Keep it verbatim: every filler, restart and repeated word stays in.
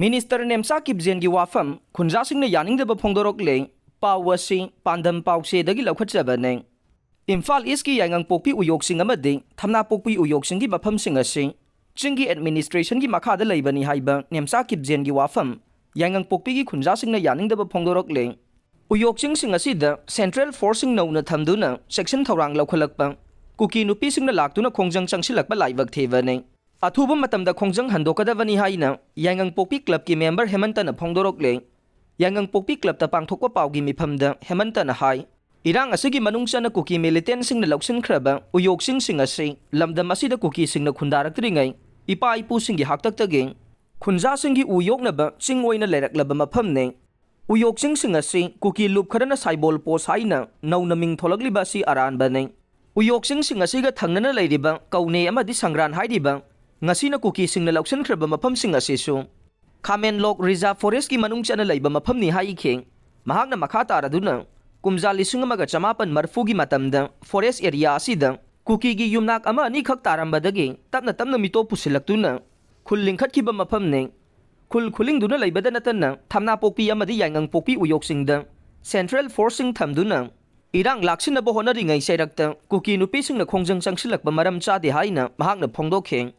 Minister Nemcha ꯀꯤꯞꯖꯦꯟꯒꯤ ꯋꯥꯐꯝ ꯈꯨꯟꯖꯥꯁꯤꯡꯅ ꯌꯥꯅꯤꯡꯗꯕ ꯐꯣꯡꯗꯣꯔꯛꯂꯦ꯫ ꯄꯥꯎ ꯑꯁꯤ ꯄꯥꯟꯗꯝ ꯄꯥꯎꯆꯦꯗꯒꯤ ꯂꯧꯈꯠꯆꯕꯅꯦ꯫ ꯏꯝꯐꯥꯜ ꯏꯁꯀꯤ ꯌꯥꯏꯉꯪꯄꯣꯛꯄꯤ ꯎꯌꯣꯛꯁꯤꯡ ꯑꯃꯗꯤ ꯊꯝꯅꯥꯄꯣꯛꯄꯤ ꯎꯌꯣꯛꯁꯤꯡꯒꯤ ꯃꯐꯝꯁꯤꯡ ꯑꯁꯤ ꯆꯤꯡꯒꯤ ꯑꯦꯗꯃꯤꯅꯤꯁꯇ꯭ꯔꯦꯁꯟꯒꯤ ꯃꯈꯥꯗ ꯂꯩꯕꯅꯤ ꯍꯥꯏꯕ ꯅꯦꯝꯆꯥ ꯀꯤꯞꯖꯦꯟꯒꯤ ꯋꯥꯐꯝ ꯌꯥꯏꯉꯪꯄꯣꯛꯄꯤꯒꯤ ꯈꯨꯟꯖꯥꯁꯤꯡꯅ ꯌꯥꯅꯤꯡꯗꯕ ꯐꯣꯡꯗꯣꯔꯛꯂꯦ꯫ ꯎꯌꯣꯛꯁꯤꯡꯁꯤꯡ ꯑꯁꯤꯗ ꯁꯦꯟꯇ꯭ꯔꯦꯜ ꯐꯣꯔꯁꯁꯤꯡ ꯅꯧꯅ ꯊꯝꯗꯨꯅ ꯆꯦꯛꯁꯤꯟ ꯊꯧꯔꯥꯡ ꯂꯧꯈꯠꯂꯛꯄ ꯀꯨꯀꯤ ꯅꯨꯄꯤꯁꯤꯡꯅ ꯂꯥꯛꯇꯨꯅ ꯈꯣꯡꯖꯪ ꯆꯪꯁꯤꯜꯂꯛꯄ ꯂꯥꯏꯕꯛ ꯊꯤꯕꯅꯤ꯫ ꯑꯊꯨꯕ ꯃꯇꯝꯗ ꯈꯣꯡꯖꯪ ꯍꯟꯗꯣꯛꯀꯗꯕꯅꯤ ꯍꯥꯏꯅ ꯌꯥꯏꯉꯪꯄꯣꯛꯄꯤ ꯀ꯭ꯂꯕꯀꯤ ꯃꯦꯝꯕꯔ ꯍꯦꯃꯟꯇꯅ ꯐꯣꯡꯗꯣꯔꯛꯂꯦ꯫ ꯌꯥꯏꯉꯪꯄꯣꯛꯄꯤ ꯀ꯭ꯂꯕꯇ ꯄꯥꯡꯊꯣꯛꯄ ꯄꯥꯎꯒꯤ ꯃꯤꯐꯝꯗ ꯍꯦꯃꯟꯇꯅ ꯍꯥꯏ, ꯏꯔꯥꯡ ꯑꯁꯤꯒꯤ ꯃꯅꯨꯡ ꯆꯟꯅ ꯀꯨꯀꯤ ꯃꯤꯂꯤꯇꯦꯟꯁꯤꯡꯅ ꯂꯧꯁꯤꯟꯈ꯭ꯔꯕ ꯎꯌꯣꯛꯁꯤꯡꯁꯤꯡ ꯑꯁꯤ ꯂꯝꯗꯝ ꯑꯁꯤꯗ ꯀꯨꯀꯤꯁꯤꯡꯅ ꯈꯨꯟꯗꯥꯔꯛꯇ꯭ꯔꯤꯉꯩ ꯏꯄꯥ ꯏꯄꯨꯁꯤꯡꯒꯤ ꯍꯥꯛꯇꯛꯇꯒꯤ ꯈꯨꯟꯖꯥꯁꯤꯡꯒꯤ ꯎ ꯌꯣꯛꯅꯕ ꯆꯤꯡ ꯑꯣꯏꯅ ꯂꯩꯔꯛꯂꯕ ꯃꯐꯝꯅꯤ꯫ ꯎꯌꯣꯛꯁꯤꯡꯁꯤꯡ ꯑꯁꯤ ꯀꯨꯀꯤ ꯂꯨꯞ ꯈꯔꯅ ꯁꯥꯏꯕꯣꯜ ꯄꯣꯁ ꯍꯥꯏꯅ ꯅꯧꯅ ꯃꯤꯡ ꯊꯣꯂꯛꯂꯤꯕ ꯑꯁꯤ ꯑꯔꯥꯟꯕꯅꯤ꯫ ꯎꯌꯣꯛꯁꯤꯡꯁꯤꯡ ꯑꯁꯤꯒ ꯊꯪꯅꯅ ꯂꯩꯔꯤꯕ ꯀꯧꯅꯦ ꯑꯃꯗꯤ ꯁꯪꯒ꯭ꯔꯥꯟ ꯍꯥꯏꯔꯤꯕ ꯉꯁꯤꯅ ꯀꯨꯀꯤꯁꯤꯡꯅ ꯂꯧꯁꯤꯟꯈ꯭ꯔꯕ ꯃꯐꯝꯁꯤꯡ ꯑꯁꯤꯁꯨ ꯈꯥꯃꯦꯟꯂꯣꯛ ꯔꯤꯖꯥꯔꯚ ꯐꯣꯔꯦꯁ꯭ꯠꯀꯤ ꯃꯅꯨꯡ ꯆꯟꯅ ꯂꯩꯕ ꯃꯐꯝꯅꯤ ꯍꯥꯏꯈꯤ꯫ ꯃꯍꯥꯛꯅ ꯃꯈꯥ ꯇꯥꯔꯗꯨꯅ ꯀꯨꯝꯖꯥ ꯂꯤꯁꯤꯡ ꯑꯃꯒ ꯆꯃꯥꯄꯟ ꯃꯔꯤꯐꯨꯒꯤ ꯃꯇꯝꯗ ꯐꯣꯔꯦꯁ꯭ꯠ ꯑꯦꯔꯤꯌꯥ ꯑꯁꯤꯗ ꯀꯨꯀꯤꯒꯤ ꯌꯨꯝꯅꯥꯛ ꯑꯃ ꯑꯅꯤꯈꯛ ꯇꯥꯔꯝꯕꯗꯒꯤ ꯇꯞꯅ ꯇꯞꯅ ꯃꯤꯇꯣꯞ ꯄꯨꯁꯤꯜꯂꯛꯇꯨꯅ ꯈꯨꯜ ꯂꯤꯡꯈꯠꯈꯤꯕ ꯃꯐꯝꯅꯤ꯫ ꯈꯨꯜ ꯈꯨꯂꯤꯡꯗꯨꯅ ꯂꯩꯕꯗ ꯅꯠꯇꯅ ꯊꯝꯅꯥꯄꯣꯛꯄꯤ ꯑꯃꯗꯤ ꯌꯥꯏꯉꯪꯄꯣꯛꯄꯤ ꯎꯌꯣꯛꯁꯤꯡꯗ ꯁꯦꯟꯇ꯭ꯔꯦꯜ ꯐꯣꯔꯁꯁꯤꯡ ꯊꯝꯗꯨꯅ ꯏꯔꯥꯡ ꯂꯥꯛꯁꯤꯟꯅꯕ ꯍꯣꯠꯅꯔꯤꯉꯩ ꯆꯩꯔꯛꯇ ꯀꯨꯀꯤ ꯅꯨꯄꯤꯁꯤꯡꯅ ꯈꯣꯡꯖꯪ ꯆꯪꯁꯤꯜꯂꯛꯄ ꯃꯔꯝ ꯆꯥꯗꯦ ꯍꯥꯏꯅ ꯃꯍꯥꯛꯅ ꯐꯣꯡꯗꯣꯛꯈꯤ꯫